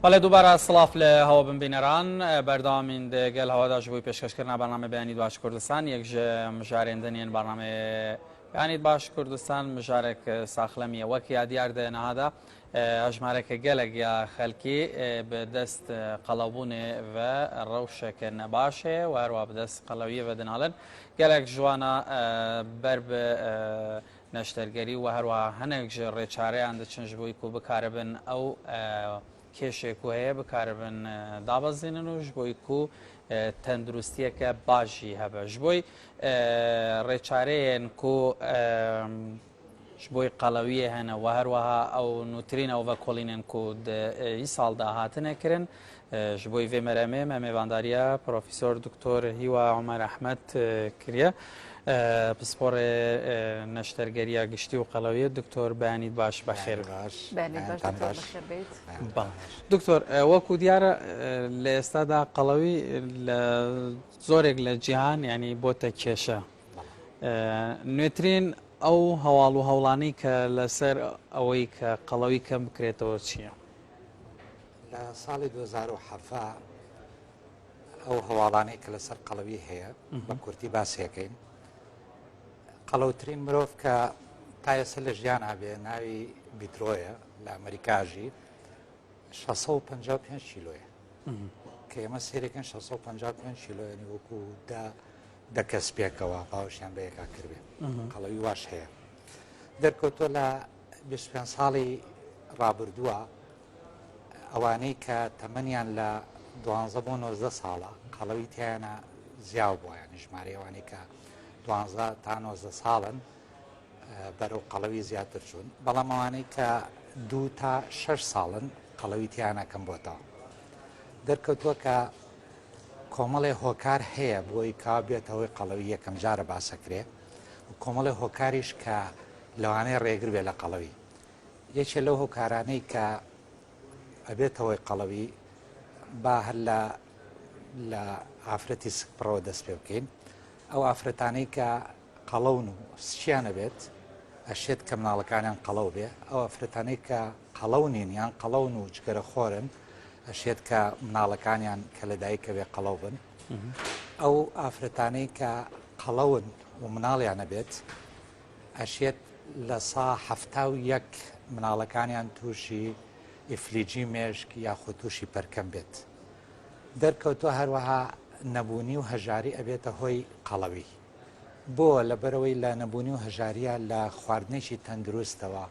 بەڵێ دووبارە سڵاف لە هەوە بن بینەران بەردەوامین دەگەل هەوادا ji بۆی پێشکەشکردنا بەرنامە بەیانی باش کوردستان یەک ji مژارێن دنیێن بەرنامەێ بەیانیت باش کوردستان مژارێک ساخلەمیە وەک یا دیار دە نهادا هەژمارەکە گەلەک یا خەلکی بە دەست قەڵەوبوونێ و ڕەوشەکە نەباش هەیە و هەروە بەدەست قەڵەویە بە دناڵن گەلەک ژوانە بەر بە نەشتەرگەری و هەروەها هەنێک ژ ڕێچارەیان دەچن ژ بۆی کو بکاربن ئەو کێشێک و هەیە بکاربن دابەزێنن و ژ بۆی کو تەندروستیەکە باشی هەبە ژ بۆی ڕێچارەیەن کو ژ بۆی قەڵەویە هەنە و هەروەها ئەو نووترین ئەو ڤەکۆڵینێن کو ئی ساڵدا هاتنە کرن ژ بۆی ڤێ مەرەمێ مە مێڤانداریە پرۆفیسۆر دکتۆر هیوا عومەر ئەحمەد کریە پسپۆڕێ نەشتەرگەریە گشتی و قەڵەویە دکتۆر بەیانیت باش بەخێر دکتۆر وەکو دیارە لە ئێستادا قەڵەوی لە زۆرێک لە جیهان ینی بۆتە کێشە نوێترین ئەو هەواڵ و هەوڵانی کە لەسەر ئەوەی کە قەڵەوی کەم بکرێتەوە چییە؟ لە ساڵی 2017 ئەو هەواڵانەی کە لەسەر قەڵەوی هەیە بە کورتی باسیەکەین قەڵەوترین مرۆڤ کە تا ئێستا لە ژیان ئابێ ناوی بیترۆیە لە ئەمریکاژی 655 کیلۆیە کە ئێمە سێرەکەن 655 کیلۆیانی وەکو دا دە کەس پێکەوە باوەشیان بە یەکا کردێ قەڵەوی واش هەیە دەرکەوتۆ لە 25 ساڵی ڕابردووە ئەوانەی کە تەمەنیان لە دوانزە بۆ 90 ساڵە قەڵەوی تیانە زیاو بووە یانی ژمارەی ئەوانەی کە دوانزە تا 90 ساڵن بەرەو قەڵەوی زیاتر چوون بەڵام ئەوانەی کە دوو تا شەش ساڵن قەڵەوی تیانە کەم بۆتەوە دەرکەوتووە کە کۆمەڵێ هۆکار هەیە بۆی کا بێتەوەی قەڵەوی یەکەم جارە باسەکرێ و کۆمەڵێ هۆکاریش کە لەوانەیە ڕێگر بێ لە قەڵەوی یەکێ لەو هۆکارانەی کە ئەبێتە هۆی قەڵەوی با هەر لە لە ئافرەتی سکپڕەوە دەست پێ بکەین ئەو ئافرەتانەی کە قەڵەون و سکیان ئەبێت ئەشێت کە مناڵەکانیان قەڵەو بێ ئەو ئافرەتانەی کە قەڵەو نین یان قەڵەون و جگەرە خۆرن ئەشێت کە مناڵەکانیان کە لە دایکە بێ قەڵەو بن ئەو ئافرەتانەی کە قەڵەون و مناڵیان ئەبێت ئەشێت 71% مناڵەکانیان تووشی ئیفلیجی مێشک یاخود تووشی پەرکەم بێت. دەرکەوتووە هەروەها نەبوونی و هەژاری ئەبێتە هۆی قەڵەوی. بۆ؟ لەبەرئەوەی لە نەبوونی و هەژارییا لە خواردنێکی تەندروستەوە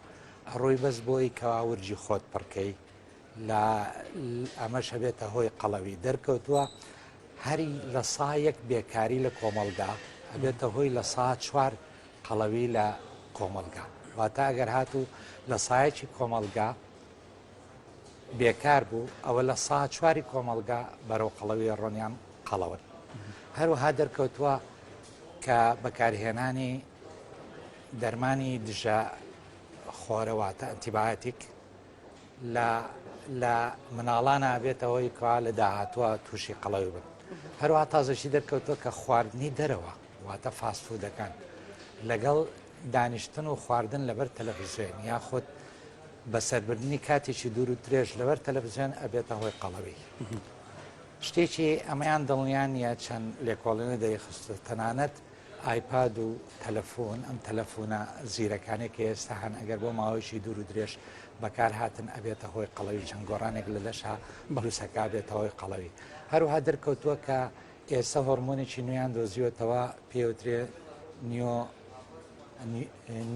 ئەڕۆی بەس بۆی کەوا ورگی خۆت پڕکەی لە ئەمەش ئەبێتە هۆی قەڵەوی. دەرکەوتووە هەری 1% بێکاری لە کۆمەڵگا ئەبێتە هۆی 4% قەڵەوی لە کۆمەڵگا. واتە ئەگەر هاتوو لە سایەکی کۆمەڵگا بێکار بوو ئەوە لە سا چواری کۆمەڵگا بەرەو قەڵەوی ڕۆنیان قەڵەون. هەروەها دەرکەوتووە کە بەکارهێنانی دەرمانی دژە خۆرە واتە ئەنتیبایەتیک لە لە مناڵانە بێتە هۆی کەوا لە داهاتووە تووشی قەڵەوی بن. هەروەها تازەشی دەرکەوتووە کە خواردنی دەرەوە واتە فاست فودەکان لەگەڵ دانیشتن و خواردن لەبەر تەلەفزیۆن یاخود بەسەربردنی کاتێکی دوور و درێژ لەبەر تەلەفزیۆن ئەبێتە هۆی قەڵەوی. شتێکی ئەمەیان دڵنیا نییە چەند لێکۆڵینە دەریخستووە تەنانەت ئایپاد و تەلەفۆن ئەم تەلەفۆنە زیرەکانەی کە ئێستا هەن ئەگەر بۆ ماوەیەکی دوور و درێژ بەکار هاتن ئەبێتە هۆی قەڵەوی چەند گۆڕانێک لە لەشا دروستەکە بێتە هۆی قەڵەوی هەروەها دەرکەوتووە کە ئێستا هۆرمۆنێکی نوێیان دۆزیوەتەوە پێوترێ نیۆ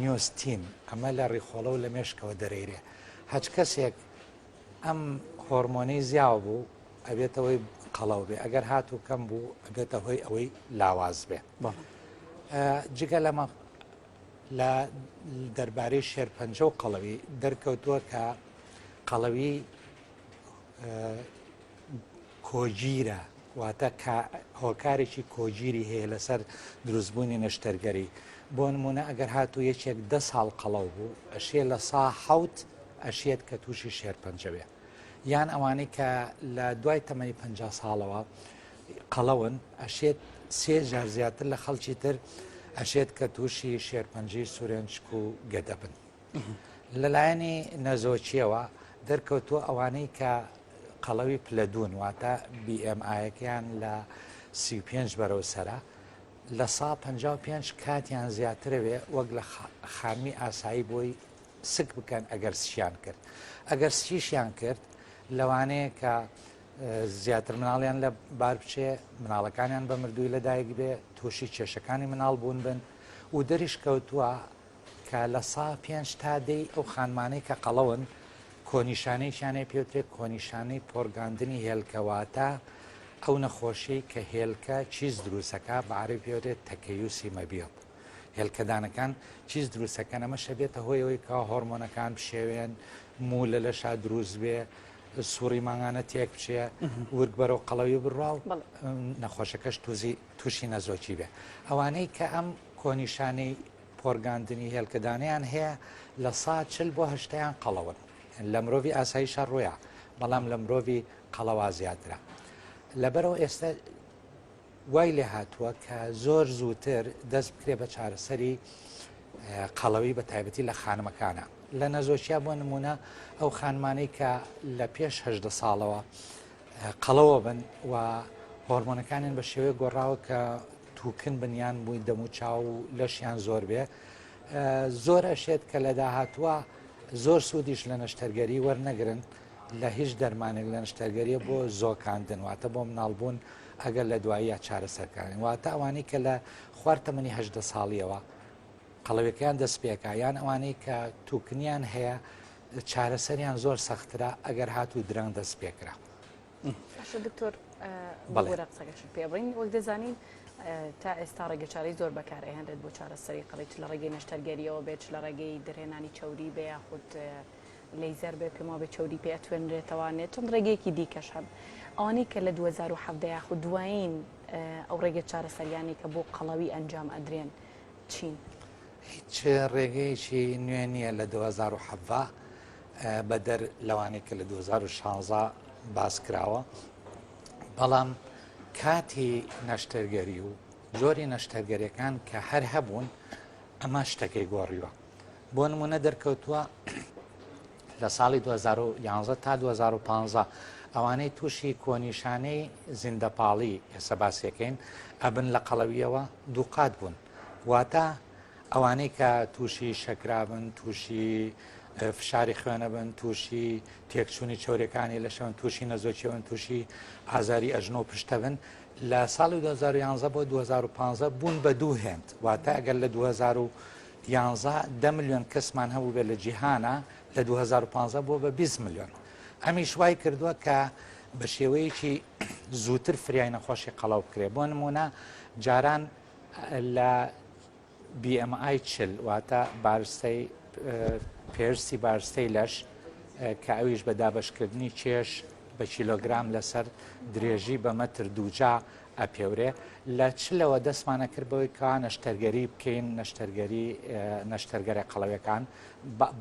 نیۆستین ئەمە لە ڕیخۆڵە و لە مێشکەوە دەرەیرێ هەچ کەسێک ئەم هۆرمۆنەی زیاو بوو ئەبێتە هۆی قەڵەو بێ ئەگەر هاتوو کەم بوو ئەبێتە هۆی ئەوەی لاواز بێ جگە لەمە لە دەربارەی شێرپەنجە و قەڵەوی دەرکەوتووە کە قەڵەوی کۆگیرە واتە هۆکارێکی کۆگیری هەیە لەسەر دروستبوونی نەشتەرگەری بۆ نمونە ئەگەر هاتوو یەکێک دە ساڵ قەڵەو بوو ئەشێ لە سا حەوت ئەشێت کە تووشی شێرپەنجە بێ یان ئەوانەی کە لە دوای تەمەنی 50 ساڵەوە قەڵەون ئەشێت سێ جار زیاتر لە خەڵکی تر ئەشێت کە تووشی شێرپەنجەی سورێنچک و گەدە بن. لەلایەنی نەزۆکیەوە دەرکەوتووە ئەوانەی کە قەڵەوی پلە دوون واتە BMI ەکەیان لە 35 بەرەو سەرە لە سا 55 کاتیان زیاترەوێ وەک لە خانمی ئاسایی بۆی سک بکەن ئەگەر سکیان کرد ئەگەر سکیشیان کرد لەوانەیە کە زیاتر مناڵیان لە بار بچێ مناڵەکانیان بە مردووی لەدایک بێ تووشی کێشەکانی مناڵ بوون بن و دەریش کەوتووە کە لە سا پێنج تا دەی ئەو خانمانەی کە قەڵەون کۆنیشانەیەکیان هەیە پێوترێت کۆنیشانەی پۆرگاندنی هێلکە واتە ئەو نەخۆشیەی کە هێلکە چیز دروستەکە بە عەرەبی پێوترێت تەکەیوسی مەبیض هێلکەدانەکان چیز دروستەکەن ئەمەش ئەبێتە هۆی ئەوەی کە هۆرمۆنەکان بشێوێن موو لە لەشا دروست بێ سوڕی مانگانە تێک بچێ ورگ بەرەو قەڵەوی بڕوا و نەخۆشەکەش توزی تووشی نەزۆکی بێ ئەوانەی کە ئەم کۆنیشانەی پۆرگاندنی هێلکەدانەیان هەیە لە سا چل بۆ هەشتیان قەڵەون لە مرۆڤی ئاساییشا ڕوویە بەڵام لە مرۆڤی قەڵەوا زیاترە لەبەرەوە ئێستا وای لێ هاتووە کە زۆر زووتر دەست بکرێ بە چارەسەری قەڵەوی بە تایبەتی لە خانمەکانە لە نەزۆکیا بۆ نمونە ئەو خانمانەی کە لە پێش هەدە ساڵەوە قەڵەوە بن و هۆرمۆنەکانیان بە شێوەیەک گۆڕاوە کە تووکن بن یان مووی دەموچاو و لەشیان زۆر بێ زۆر ئەشێت کە لە داهاتووە زۆر سوودیش لە نەشتەرگەری وەرنەگرن لە هیچ دەرمانێک لە نەشتەرگەریە بۆ زۆکاندن واتە بۆ مناڵبوون ئەگەر لە دواییە چارەسەرکردن واتە ئەوانەی کە لە خوار تەمەنی هەدە ساڵیەوە قەڵەوەکەیان دەست پێکا یان ئەوانەی کە توکنیان هەیە چارەسەریان زۆر سەخترە ئەگەر هاتوو درەنگ دەست پێکرا. باشە دکتۆر بەڵێ قسەکەشت پێ بڕین وەک دەزانین تا ئێستا ڕێگەچارەی زۆر بەکارئەهێنرێت بۆ چارەسەری قەڵی چ لە ڕێگەی نەشتەرگەریەوە بێت چ لە ڕێگەی دەرهێنانی چەوری بێ یاخود لەیزەر بێ پێم وابێ چەوری پێ ئەتوێنرێتەوانێت چەند ڕێگەیەکی دیکەش هەن ئەوانەی کە لە 2017 یاخود دوایین ئەو ڕێگە چارەسەریانەی کە بۆ قەڵەوی ئەنجام ئەدرێن چین؟ هیچ ڕێگەیەکی نوێ نییە لە 2017 بەدەر لەوانەی کە لە 2016 باس کراوە بەڵام کاتی نەشتەرگەری و جۆری نەشتەرگەریەکان کە هەر هەبوون ئەمە شتەکەی گۆڕیوە بۆ نمونە دەرکەوتووە لە ساڵی 2011 تا 2015 ئەوانەی تووشی کۆنیشانەی زیندەپاڵی ئێستا باسیەکەین ئەبن لە قەڵەویەوە دووقات بوون واتە ئەوانەی کە تووشی شەکرابن تووشی فشاری خوێنە بن تووشی تێکچوونی چۆرەکانی لەشەون تووشی نەزۆکیەوەن تووشی ئازاری ئەژنۆ و پشتە بن لە ساڵی 2011 بۆ 2015 بوون بە دوو هێند واتە ئەگەر لە 2011 دە ملیۆن کەسمان هەبوو بێت لە جیهانە لە 2015 بووە بە 20 ملیۆن ئەمیش وای کردووە کە بە شێوەیەکی زووتر فریای نەخۆشی قەڵەو بکرێت بۆ نمونە جاران لە BMI 40 واتە بارستەی پێرسی بارستەی لەش کە ئەویش بە دابەشکردنی کێش بە کیلۆگرام لەسەر درێژی بە مەتر دووجا ئەپێورێ لە چلەوە دەستمانە کرد بەوەی کە نەشتەرگەری بکەین نەشتەرگەری نەشتەرگەرە قەڵەوەکان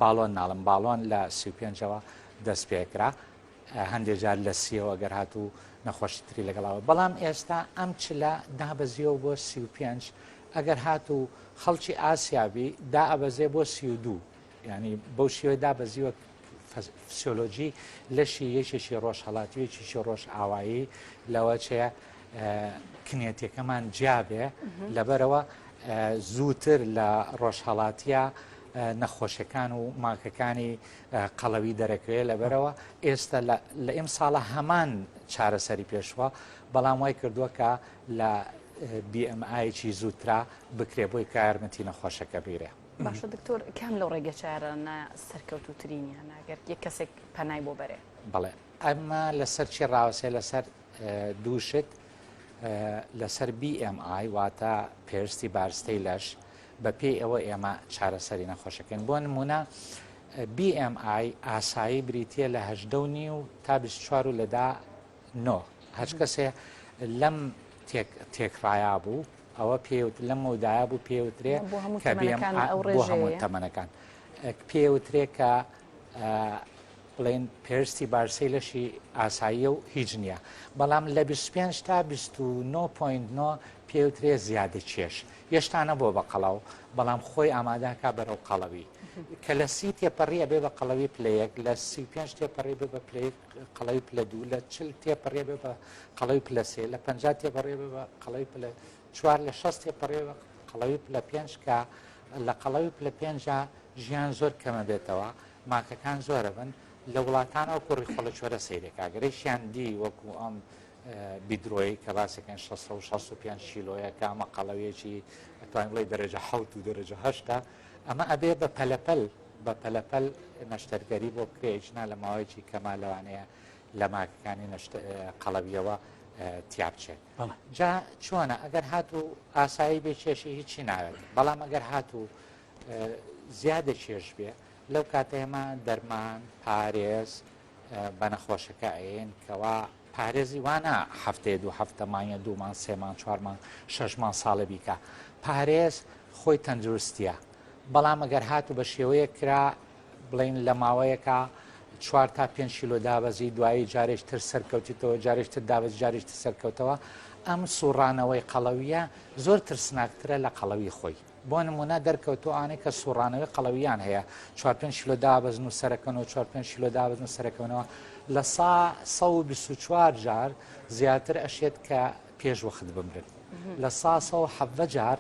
باڵۆن ناڵم باڵۆن لە سی پێنجەوە دەست پێکرا هەندێ جار لە سیەوە گەر هاتوو نەخۆشی تری لەگەڵاوە بەڵام ئێستا ئەم چلە دابەزیەوە بۆ 35 ئەگەر هاتوو خەڵکی ئاسیابی دائەبەزێ بۆ 32 ینی بەو شێوە دابەزیوە فسیۆلۆژی لەشی یەکێکی ڕۆژهڵاتی یەکێکی ڕۆژ ئاوایی لەوە چێ کنێتەکەمان جیابێ لەبەرەوە زووتر لە ڕۆژهڵاتیە نەخۆشیەکان و ماکەکانی قەڵەوی دەرەکەوێت لەبەرەوە ئێستا لە ئێم ساڵە هەمان چارەسەری پێشوە بەڵام وای کردووە کە لە BMI ێکی زووترا بکرێ بۆی کە یارمەتی نەخۆشەکە بیرێ. باشە دکتۆر کام لەو ڕێگە چارانە سەرکەوتووترینیانە گەر یەک کەسێک پەنای بۆ بەرێ؟ بەڵێ ئەمە لەسەر چی ڕاوەسێ لەسەر دوو شت لەسەر BMI واتە پێرستی بارستەی لەش بە پێی ئەوە ئێمە چارەسەری نەخۆشەکەین بۆ نمونە BMI ئاسایی بریتە لە هەژدە و نیو تا 24 و لەدا نۆ هەچ کەسێ لەم تێکڕایا بوو ئەوە پێوت لەم مەودایە بوو پێوترێ کە بۆ هەموو تەمەنەکان پێوترێ کە بڵێن پێستی بارسەی لەشی ئاساییە و هیچ نییە بەڵام لە 25 تا 29.9 پێوترێ زیادە کێش هێشتا نەبووە بە قەڵەو بەڵام خۆی ئامادەکا بەرەو قەڵەوی کە لە سی تێپەڕی ئەبێ بە قەڵەوی پلە یەک لە 35 تێپەڕی بێ بە پلەی قەڵەوی پلە دوو لە چل تێپەڕێ بێ بە قەڵەوی پلە سێ لە 50 تێپەڕێ بێ بە قەڵەوی پلە چوار لە شەست تێپەڕێ بە قەڵەوی پلە پێنج کە لە قەڵەوی پلە پێنجا ژیان زۆر کەمە بێتەوە ماکەکان زۆرە بن لە وڵاتان ئەو کوڕی خۆڵە چۆرە سەیرێکا گەرەیشیان دی وەکو ئەم بیدرۆی کە باسەکەن 665 کیلۆیە کە ئەمە قەڵەویەکی ئەتوانین بڵێ دەرەجە حەوت و دەرەجە هەشتا ئەمە ئەبێ بە پەلەپەل بە پەلەپەل نەشتەرگەری بۆ بکرێ ژنا لە ماوەیەکی کەما لەوانەیە لە ماکەکانی قەڵەویەوە تیا بچێت جا چۆنە ئەگەر هاتوو ئاسایی بێ کێشی هیچی ناوێت بەڵام ئەگەر هاتوو زیادە کێش بێ لەو کاتە ئێمە دەرمان پارێز بە نەخۆشەکە ئەیەین کەوا پارێزی وا نا هەفتەیە دوو هەفتە مانگە دوو مانگ سێ مانگ چوار مانگ شەش مانگ ساڵە بیکا پارێز خۆی تەندروستیە بەڵام ئەگەر هاتوو بە شێوەیەک کرا بڵین لە ماوەیەکە چوار تا پێنج کیلۆ دابەزی دوایی جارێک تر سەرکەوتیتەوە جارێک تر دابەز جارێک تر سەرکەوتەوە ئەم سوڕانەوەی قەڵەویە زۆر ترسناکترە لە قەڵەوی خۆی بۆ نموونە دەرکەوتووە ئەوانەی کە سوڕانەوەی قەڵەوییان هەیە چوار پێنج کیلۆ دابەزن و سەرەکەنەوە چوار پێنج کیلۆ دابەزن و سەرەکەونەوە لە سا 124 جار زیاتر ئەشێت کە پێش وەخت بمرن لە سا 117 جار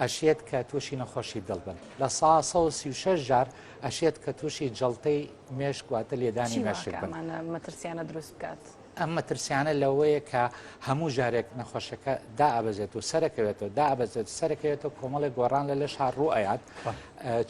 ئەشێت کە تووشی نەخۆشی دڵ بن لە سا 136 جار ئەشێت کە تووشی جەڵتەی مێشک واتە لێدانی مێشک بن مەترسیانە دروست بکات. ئەم مەترسیانە لەوەیە کە هەموو جارێک نەخۆشەکە دائەبەزێت و سەرەکەوێتەوە دائەبەزێت سەرەکەوێتەوە کۆمەڵێک گۆڕان لە لەشا ڕوو ئەیات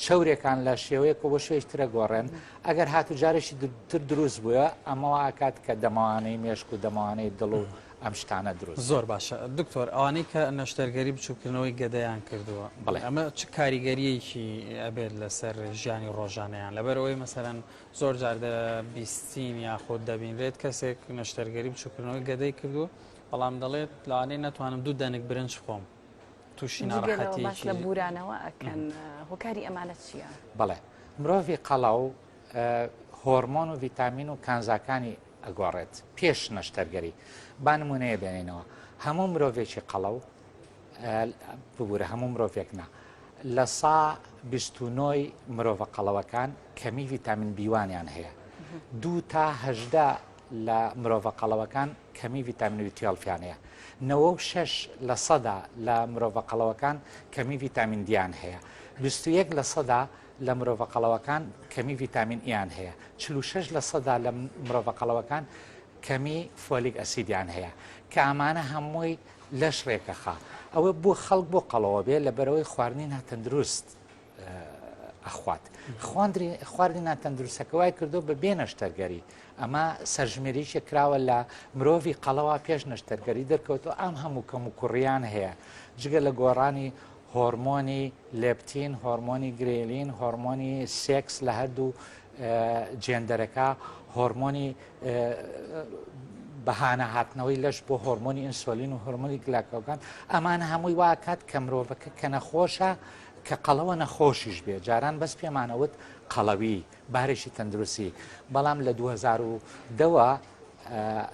چەورێکان لە شێوەیەک و بۆ شێوەیەکی ترە گۆڕێن ئەگەر هاتو جارێکی تر دروست بووە ئەمەوە ئاکات کە دەمەوانەی مێشک و دەمەوانەی دڵ و ئەم شتانە دروست زۆر باشە دکتۆر ئەوانەی کە نەشتەرگەری بچووکردنەوەی گەدەیان کردووە بەڵێ ئەمە چ کاریگەریەکی ئەبێت لەسەر ژیانی ڕۆژانەیان لەبەر ئەوەی مەسەلەن زۆر جار دەبیستین یاخود دەبینرێت کەسێک نەشتەرگەری بچووکردنەوەی گەدەی کردووە بەڵام دەڵێت لەوانەیە نەتوانم دوو دەنک برنج بخۆم تووشی جگە لەوە باس ناڕەحەتیەکی لە بورانەوە ئەکەن هۆکاری ئەمانە چییە؟ بەڵێ مرۆڤی قەڵەو هۆرمۆن و ڤیتامین و کانزاکانی ئەگۆڕێت پێش نەشتەرگەری با نمونەیە بێنینەوە هەموو مرۆڤێکی قەڵەو ببورە هەموو مرۆڤێک نا لە سا 29 مرۆڤە قەڵەوەکان کەمی ڤیتامین B one یان هەیە دوو تا هەژدە لە مرۆڤە قەڵەوەکان کەمی ڤیتامین B twelve یان هەیە 96 لە سەدا لە مرۆڤە قەڵەوەکان کەمی ڤیتامین D یان هەیە 21 لە سەدا لە مرۆڤە قەڵەوەکان کەمی ڤیتامین E یان هەیە 46 لە سەدا لە مرۆڤە قەڵەوەکان کەمی folic acid یان هەیە کە ئەمانە هەمووی لەش ڕێکەخا ئەوە بۆ خەڵک بۆ قەڵەوە بێ لە بەرەوەی خواردنی ناتەندروست ئەخوات خواندری خواردنی ناتەندروستەکە وای کردو بە بێ نەشتەرگەری ئەمە سەرژمێریشە کراوە لە مرۆڤی قەڵەوە پێش نەشتەرگەری دەرکەوتەوە ئەم هەموو کەم و کوڕیان هەیە جگە لە گۆڕانی هۆرمۆنی لێپتین هۆرمۆنی گرێلین هۆرمۆنی سێکس لە هەردوو جێندەرەکە هۆرمۆنی بەهانە هاتنەوەی لەش بۆ هۆرمۆنی ئینسۆلین و هۆرمۆنی گلاکۆگان ئەمانە هەمووی واکات کە مرۆڤەکە کە نەخۆشە کە قەڵەوە نەخۆشیش بێ جاران بەس پێمانەوت قەڵەوی بارێکی تەندروستی بەڵام لە 2010ەوە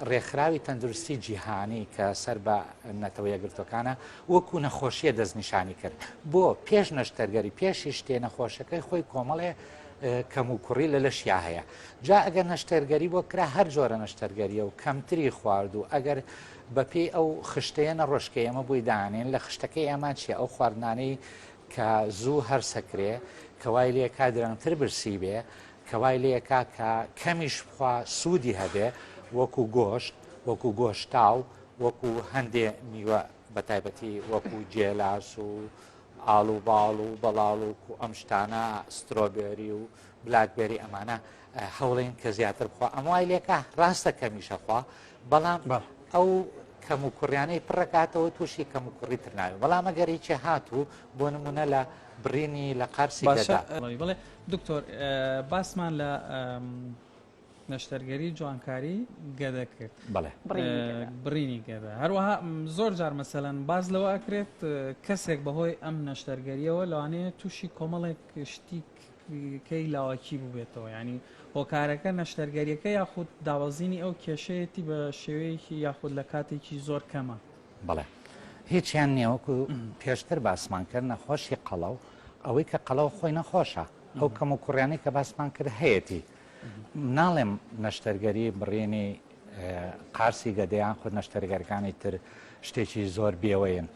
ڕێکخراوی تەندروستی جیهانی کە سەر بە نەتەوە یەکگرتوەکانە وەکو نەخۆشیە دەستنیشانی کرد بۆ پێش نەشتەرگەری پێشی شتێ نەخۆشەکەی خۆی کۆمەڵێ کەموکوڕی لە لەشیا هەیە جا ئەگەر نەشتەرگەری بۆ کرا هەر جۆرە نەشتەرگەریە و کەمتری خوارد و ئەگەر بەپێی ئەو خشتەیە نەڕۆشکە ئێمە بۆی دانێن لە خشتەکەی ئێمە چیە ئەو خواردنانەی کە زوو هەرسەکرێ کە وای لێکا درەنگتر برسی بێ کە وای لێکا کە کەمیش بخوا سوودی هەبێ وەکو گۆشت وەکو گۆشتاو وەکو هەندێ میوە بە تایبەتی وەکو گێلاس و ئاڵوباڵ و بەڵاڵوک و ئەم شتانە strawberry و blackberry ئەمانە هەوڵین کە زیاتر بخوا ئەم وای لێکا ڕاستە کەمیشە خوا بەڵام ئەو کەم و کوڕیانەی پڕەکاتەوە تووشی کەم و کوڕی تر ناوێت بەڵام ئەگەر هیچی هاتوو بۆ نمونە لە بڕینی لە قارسی باشە بڵێ دکتۆر باسمان لە نەشتەرگەری جوانکاری گەدە کرد بەڵێ بڕینی گەدە هەروەها زۆر جار مەسەلەن باز لەوە ئەکرێت کەسێک بەهۆی ئەم نەشتەرگەریەوە لەوانەیە تووشی کۆمەڵێک شتی. کێشەکەی لاوەکی بووبێتەوە یانی هۆکارەکە نەشتەرگەریەکە یاخود دابەزینی ئەو کێشەیەتی بە شێوەیەکی یاخود لە کاتێکی زۆر کەمە؟ بەڵێ هیچیان نییە وەکو پێشتر باسمان کرد نەخۆشی قەڵەو ئەوەی کە قەڵەو خۆی نەخۆشە ئەو کەم و کوڕیانەی کە باسمان کرد هەیەتی ناڵێم نەشتەرگەری بڕینی قارسی گەدەیان خود نەشتەرگەرەکانی تر شتێکی زۆر بێوەین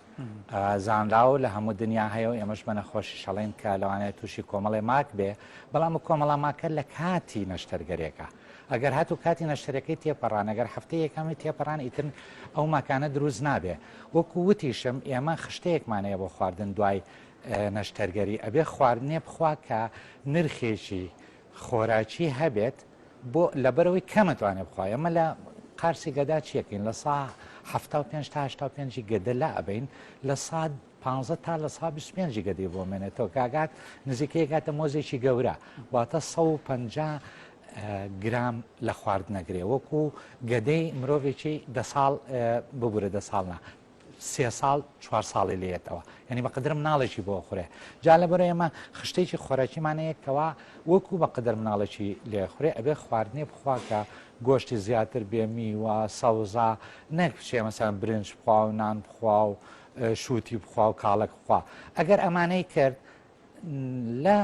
زانراوە لە هەموو دنیا هەیە و ئێمەش بە نەخۆشی شەڵێن کە لەوانەیە تووشی کۆمەڵێ ماک بێ بەڵام و کۆمەڵە ماکە لە کاتی نەشتەرگەرێکە ئەگەر هاتوو کاتی نەشتەرەکەی تێپەڕان ئەگەر هەفتەی یەکەمی تێپەڕان ئیتر ئەو ماکانە دروست نابێ وەکو وتیشم ئێمە خشتەیەکمان هەیە بۆ خواردن دوای نەشتەرگەری ئەبێ خواردنێ بخوا کە نرخێکی خۆراکی هەبێت بۆ لەبەرەوەی کەم ئەتوانێ بخوا ئێمە لە قارسی گەدا چیەکەین لە سا 75 تا 85 گەدە لا ئەبین لە سا 15 تا لە سا 25 گەدەی بۆ مێنێتەوە کاگات نزیکەی گاتە مۆزێکی گەورە واتە 150 گرام لە خواردنەگرێ وەکو گەدەی مرۆڤێکی دە ساڵ ببورە دە ساڵ نا سێ ساڵ چوار ساڵی لێتەوە یعنی بە قدر مناڵێکی بۆ خورێ جا لەبەر ئێمە خشتێکی خۆراکیمان هەیە کەوا وەکو بە قدر مناڵێکی لێ خورێ ئەبێ خواردنێ بخوا کە گۆشتی زیاتر بێ میوە سەوزا نەک بچێ مەسەن برنج بخوا و نان بخوا و شووتی بخوا و کاڵەک بخوا ئەگەر ئەمانەی کرد لە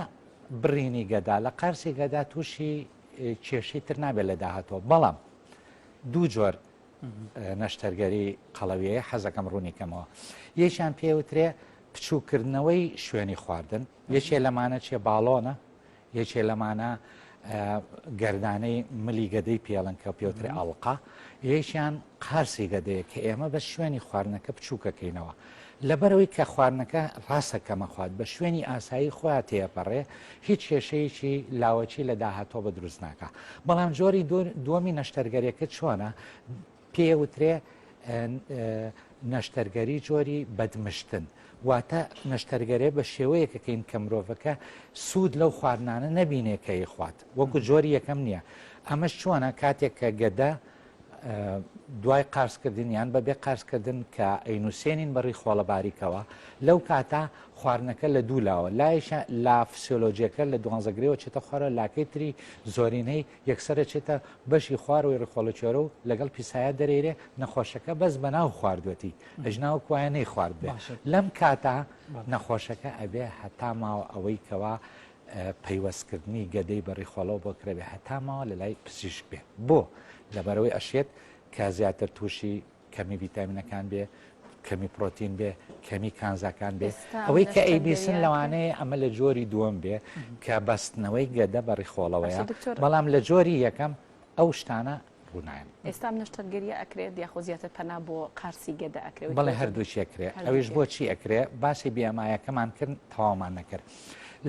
بڕینی گەدا لە قارسی گەدا تووشی کێشەی تر نابێت لە داهاتوە بەڵام دوو جۆر نەشتەرگەری قەڵەویەیە حەزەکەم ڕوونی کەمەوە یەکیان پێوترێ بچووکردنەوەی شوێنی خواردن یەکێ لەمانە چێ باڵۆنە یەکێ لەمانە گردانەی ملی گەدەی پێڵن کە پێوترێ ئەڵلقا یەکیان قارسی گەدەیە کە ئێمە بە شوێنی خواردنەکە بچووکەکەینەوە لەبەرەوەی کە خواردنەکە ڕاستە کەمەخوات بە شوێنی ئاسایی خۆیان تێپەڕێ هیچ کێشەیەکی لاوەکی لە داهاتووە بە دروست ناکا بەڵام جۆری دووەمی نەشتەرگەریەکە چۆنە پێ وترێ نەشتەرگەری جۆری بەدمشتن واتە نەشتەرگەرێ بە شێوەیەکەکەین کە مرۆڤەکە سوود لەو خواردنانە نەبینێ کە یخوات وەکو جۆری یەکەم نییە ئەمەش چۆنە کاتێک کە گەدە دوای قارسکردن یان بەبێ قارسکردن کە ئەینوسێنین بە ڕیخۆڵە باریکەوە لەو کاتە خواردنەکە لە دوو لاوە لایشە لا فسیۆلۆجیەکە لە دوانزەگرەوە چێتە خوارەوە لاکەی تری زۆرینەی یەکسەرە چێتە بەشی خوارەوەی ڕیخۆڵە کوێرە و لەگەڵ پیسایە دەرێرێ نەخۆشەکە بەس بەناو خواردوەتی ئەژناو کوایە نەی خوارد بێ لەم کاتە نەخۆشەکە ئەبێ هەتا ماوە ئەوەی کەوا پەیوەستکردنی گەدەی بە ڕیخۆڵەوە بۆ کرابێ هەتا ماوە لە لای پزیشک بێ بۆ لەبەرەوەی ئەشێت کە زیاتر تووشی کەمی ڤیتامینەکان بێ کەمی پرۆتین بێ کەمی کانزاکان بێ ئەوەی کە ئەیبیسن لەوانەیە ئەمە لە جۆری دووەم بێ کە بەستنەوەی گەدە بە ڕیخۆڵەوەیە بەڵام لە جۆری یەکەم ئەو شتانە ڕوونایەن. ئێستا ئەم نەشتەرگەریە ئەکرێت یاخۆ زیاتر پەنا بۆ قارسی گەدە ئەکرێ؟ بەڵێ هەردووکی ئەکرێ ئەویش بۆ چی ئەکرێ باسی BMI ەکەمان کرد تەواومان نەکرد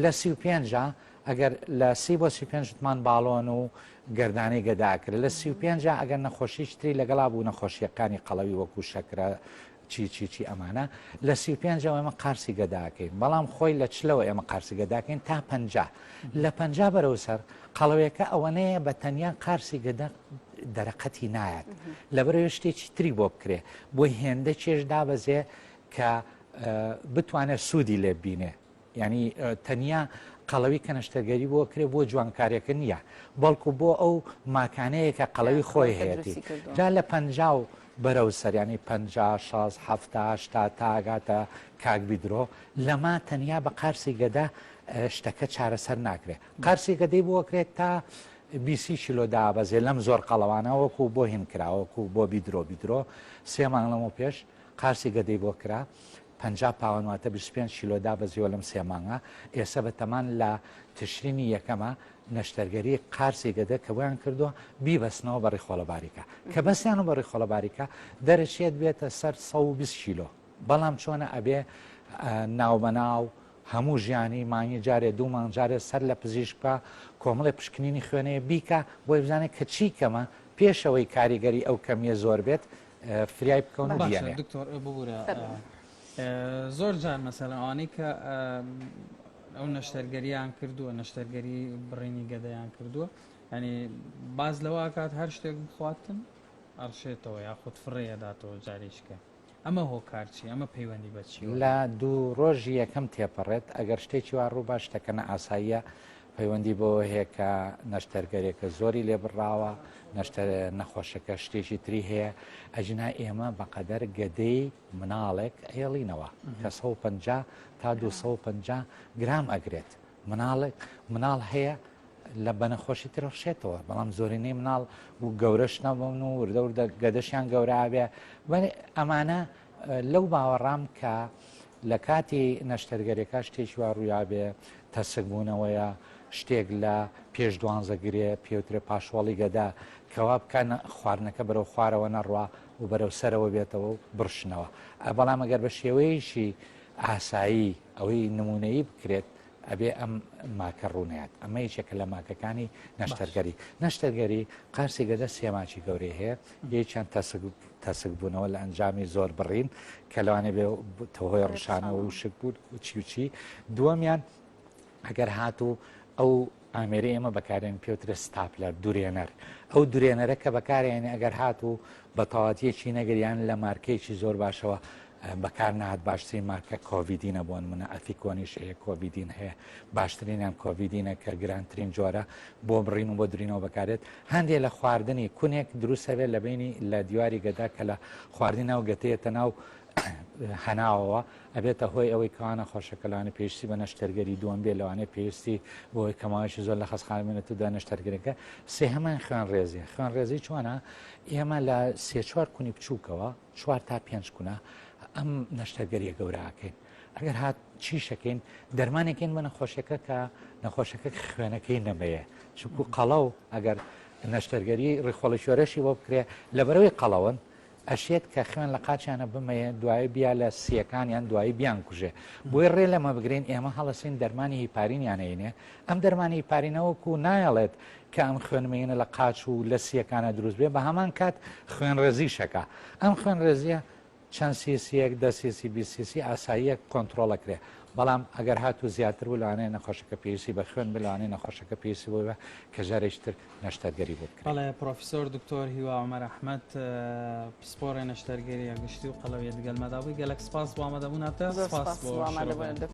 لە 35 ئەگەر لە سی بۆ 35 وتمان باڵۆن و گەردانەی گەدە ئەکرێت لە 35 ئەگەر نەخۆشیی تری لەگەڵا بوو نەخۆشیەکانی قەڵەوی وەکو شەکرە چی چی چی ئەمانە لە 35 ەوە ئێمە قارسی گەداکەین بەڵام خۆی لە چلەوە ئێمە قارسی گەداکەین تا 50 لە 50 بەرەو سەر قەڵەوێکە ئەوەنەیە بە تەنیا قارسی گەدە دەرەقەتی نایەت لەبەرەوە شتێکی تری بۆ بکرێ بۆی هێندە چێژ دابەزێ کە بتوانێت سوودی لێ بینێ یانی تەنیا قەڵەوی کە نەشتەرگەری بۆ کرێ بۆ جوانکاریەکە نییە بەڵکو بۆ ئەو ماکانەیە کە قەڵەوی خۆی هەیەتی جا لە پەنجا و بەرەو سەریانی پەنجا شاز حەفتا هەشتا تاگاتە کاک بیدرۆ لەما تەنیا بە قارسی گەدە شتەکە چارەسەر ناکرێ قارسی گەدەی بۆ کرێت تا بیسی کیلۆ دابەزێ لەم زۆر قەڵەوانە وەکو بۆ هین کراوەکو بۆ بیدرۆ بیدرۆ سێ مانگ لەمەو پێش قارسی گەدەی بۆ کرا 50 پاوەن واتە 25 کیلۆ دابەزیوە لەم سێ مانگە، ئێسە بە تەمان لە تشرینی یەکەمە نەشتەرگەری قارسی گەدە کە بۆیان کردووە بیبەستنەوە بە ڕیخۆڵە باریکە کە بەستیانەوە بە ڕیخۆڵە باریکە دەرەچێت بێتە سەر 120 کیلۆ بەڵام چۆنە ئەبێ ناوبەناو هەموو ژیانی مانگی جارێ دوو مانگ جارێ سەر لە پزیشک بکا کۆمەڵێ پشکنینی خوێنەیە بیکا بۆی بزانێت کە چی کەمە پێشەوەی کاریگەری ئەو کەمیە زۆر بێت فریای بکەون و باشە بیانێ. دکتۆر ببورە زۆر جار مەسەلەن ئەوانەی کە ئەو نەشتەرگەریان کردووە نەشتەرگەری بڕینی گەدەیان کردووە ینی باز لەوە کات هەر شتێک بخواتن ئەڕشێتەوە یاخود فڕێداتەوە جارێکە ئەمە هۆکار چی ئەمە پەیوەندی بە چی لە دوو ڕۆژی یەکەم تێپەڕێت ئەگەر شتێکی وا ڕووبا شتەکە نائاساییە. پەیوەندی بەوە هەیە کە نەشتەرگەرێکە زۆری لێ بڕاوە، نەشتەر نەخۆشەکە شتێکی تری هەیە، ئەگینا ئێمە بەقەدەر گەدەی مناڵێک ئەیەڵینەوە کە 150 تا 250 گرام ئەگرێت. مناڵێک مناڵ هەیە لە بە نەخۆشی تر ڕشێتەوە بەڵام زۆرینەی مناڵ و گەورەش نەبوون و وردە وردە گەدەشیان گەورە ئابێ بەێ ئەمانە لەو باوەڕام کە لە کاتی نەشتەرگەرێکە شتێکی وا ڕوویابێ تەسک بوونەوەیە شتێک لە پێش دوانزە گرێ پێوترێ پاشۆڵی گەدە کەوا بکەن خواردنەکە بەرەو خوارەوە نەڕوا و بەرەو سەرەوە بێتەوە و بڕشنەوە بەڵام ئەگەر بە شێوەیەکی ئاسایی ئەوەی نمونەیی بکرێت ئەبێ ئەم ماکە ڕوونەیات ئەمە یەکێکە لە ماکەکانی نەشتەرگەری نەشتەرگەری قارسی گەدە سێ ماکی گەورەی هەیە یەکیان تەسک تەسک بوونەوە لە ئەنجامی زۆر بڕین کە لەوانێ بێ هۆی ڕشانەوە و شک بوون و چی و چی دووەمیان ئەگەر هاتوو ئەو ئامێری ئێمە بەکارێن پێوترە stapler دورێنەر ئەو دورێنەرە کە بەکارێنێ ئەگەر هاتوو بە تەواتیەکی نەگریان لە مارکەیەکی زۆر باشەوە بەکار نهات باشترین مارکە کۆڤیدینە بۆ نمونە ئەفیکۆنیش هەیە کۆڤیدین هەیە باشترینیان کۆڤیدینە کە گرانترین جۆرە بۆ بڕین و بۆ درینەوە بەکارێت هەندێک لە خواردنی کونێک دروست هەبێت لە بینی لە دیواری گەدا کە لە خواردنی ناو گەتەیەتە ناو هەناوەوە ئەبێتە هۆی ئەوەی کەوا نەخۆشەکە لەوانەیە پێویستی بە نەشتەرگەری دووەم بێ لەوانەیە پێویستی بۆی کەماوەیەکی زۆر لە خەستخانە بمێنێت و دوای نەشتەرگەریەکە سێهەمان خوێنڕێزیە خوێنڕێزی چۆنە ئێمە لە سێ چوار کونی بچووکەوە چوار تا پێنج کونە ئەم نەشتەرگەریە گەورە ئەکەین ئەگەر هات چیشەکەین دەرمانێکین بە نەخۆشەکە کە نەخۆشەکە خوێنەکەی نەمەیە چونکو قەڵەو ئەگەر نەشتەرگەری ڕیخۆڵی شۆرەشی بۆ بکرێ لەبەرەوەی قەڵەون ئەشێت کە خوێن لە قاچیانە بمەیە دوایی بیا لە سیەکانیان دوایی بیان کوژێ بۆی ڕێ لەمە بگرین ئێمە هەڵەسین دەرمانی هیپارینیان ئەینێ ئەم دەرمانی هیپارینە وەکو نایەڵێت کە ئەم خوێنمەیینە لە قاچ و لە سییەکانە دروست بێ، بە هەمان کات خوێنڕێزیش ئەکا. ئەم خوێنڕێزییە چەند سیسییەک، دە سیسی، 20 سیسی ئاساییە کۆنتڕۆڵ ئەکرێ. بەڵام ئەگەر هاتوو زیاتر بوو لەوانەیە نەخۆشەکە پێویستی بە خوێن بێ، لەوانەیە نەخۆشەکە پێویستی بۆ بێ کە جارێکی تر نەشتەرگەری بۆ بکرێ. بەڵێ پرۆفیسۆر دکتۆر هیوا عومەر ئەحمەد پسپۆڕێ نەشتەرگەریە گشتی و قەڵەویە دگەل مەدا بووی گەلەک سپاس بۆ ئامادەبووناتە زۆر سپاس سپاس بۆ بۆ شرۆڤەیان. ئامادەبوونت دکتۆر.